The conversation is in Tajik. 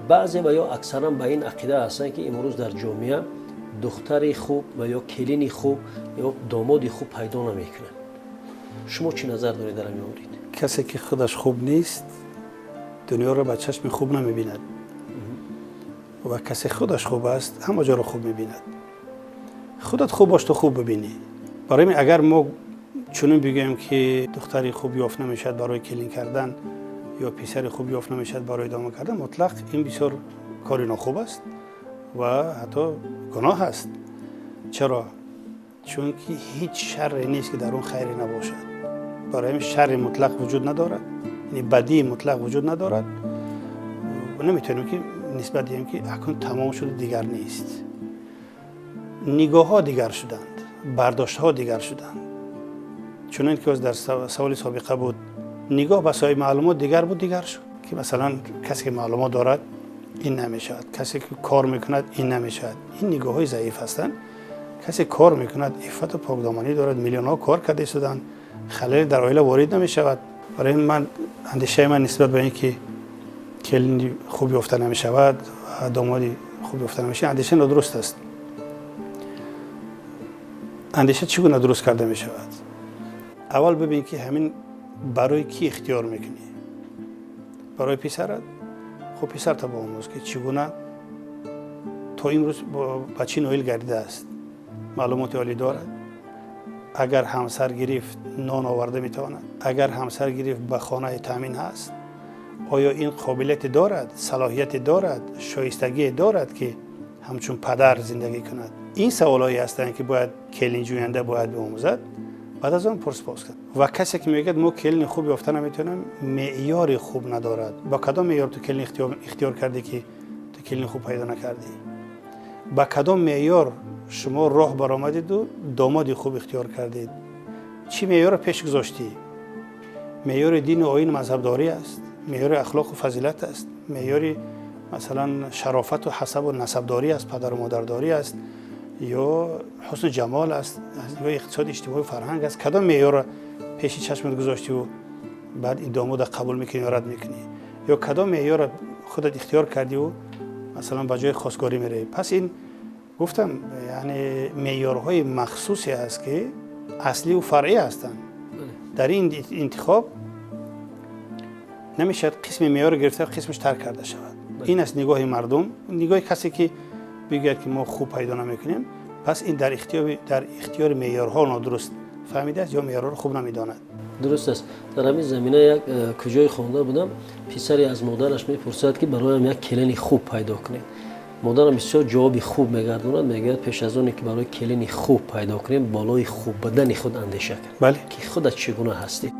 Баъзе ва ё аксаран ба ин ақида ҳастанд, ки имрӯз дар ҷомеа духтари хуб ва ё келини хуб ё домоди хуб пайдо намекунанд. Шумо чӣ назар доред дар ҳамин маврид? Касе ки худаш хуб нест, дунёро ба чашми хуб намебинад, ва касе худаш хуб аст, ҳама ҷоро хуб мебинад. Худат хуб бош, то хуб бибинӣ. Барои агар мо чунин бигӯем, ки духтари хуб ёфт намешавад барои келин кардан ё писари хуб ёфт намешавад барои домод кардан, мутлақ ин бисёр кори нохуб аст ва ҳатто гуноҳ аст. Чаро? Чунки ҳеҷ шарре нест, ки дар он хайре набошад. Барои ҳамин шарри мутлақ вуҷуд надорад, яъне бадии мутлақ вуҷуд надорад. Наметавонем ки нисбат диҳем, ки акнун тамом шуду дигар нест. Нигоҳҳо дигар шуданд, бардоштҳо дигар шуданд. Чунон ки дар саволи собиқа буд, нигоҳ ба соҳиби маълумот дигар буд, дигар шуд, ки масалан касе ки маълумот дорад, ин намешавад, касе ки кор мекунад, ин намешавад. Ин нигоҳҳои заиф ҳастанд. Касе кор мекунад, иффату покдоманӣ дорад, миллионҳо кор карда истоданд, халале дар оила ворид намешавад. Барои ман, андешаи ман нисбат ба ин ки келини хуб ёфта намешавад ва домоди хуб ёфта намешавад, андеша нодуруст аст. Андеша чӣ гуна дуруст карда мешавад? Аввал бибин, ки ҳамин барои кӣ ихтиёр мекунӣ. Барои писарат? Хуб, писарта биомӯз, ки чӣ гуна то имрӯз ба чӣ ноил гардидааст, маълумоти олӣ дорад, агар ҳамсар гирифт, нон оварда метавонад, агар ҳамсар гирифт, ба хонаи таъмин ҳаст, оё ин қобилияте дорад, салоҳияте дорад, шоистагие дорад, ки ҳамчун падар зиндагӣ кунад? Ин саволҳое ҳастанд, ки бояд келинҷӯянда бояд биомӯзад, баъд аз он пурсупос кунад. Ва касе ки мегӯяд, мо келини хуб ёфта наметавонем, меъёри хуб надорад. Ба кадом меъёр ту келин ихтиёр кардӣ, ки ту келини хуб пайдо накардӣ? Ба кадом меъёр шумо роҳ баромадиду домоди хуб ихтиёр кардед? Чӣ меъёрро пеш гузоштӣ? Меъёри дину оину мазҳабдорӣ аст, меъёри ахлоқу фазилат аст, меъёри масалан шарофату ҳасабу насабдорӣ аст, падару модардорӣ аст ё ҳусну ҷамол аст, ё иқтисоди иҷтимоию фарҳанг аст? Кадом меъёрро пеши чашмат гузоштиву баъд ин домода қабул мекунӣ ё рад мекунӣ? Ё кадом меъёрро худат ихтиёр кардиву масалан ба ҷои хостгорӣ меравӣ? Пас ин гуфтам, яъне меъёрҳои махсусе аст, ки асливу фаръӣ ҳастанд. Дар ин интихоб намешавад қисми меъёрро гирифта, қисмаш тарк карда шавад. Ин аст нигоҳи мардум. Нигоҳи касе ки бигӯяд, ки мо хуб пайдо намекунем, пас ин дар ихтиёри меъёрҳо нодуруст фаҳмидааст ё меъёрҳоро хуб намедонад. Дуруст аст. Дар ҳамин замина як куҷое хонда будам, писаре аз модараш мепурсад, ки бароям як келини хуб пайдо кунед. Модарам бисёр ҷавоби хуб мегардонад, мегӯяд: пеш аз оне ки барои келини хуб пайдо кунем, болои хуб будани худ андеша кун, ки худат чӣ гуна ҳастӣ.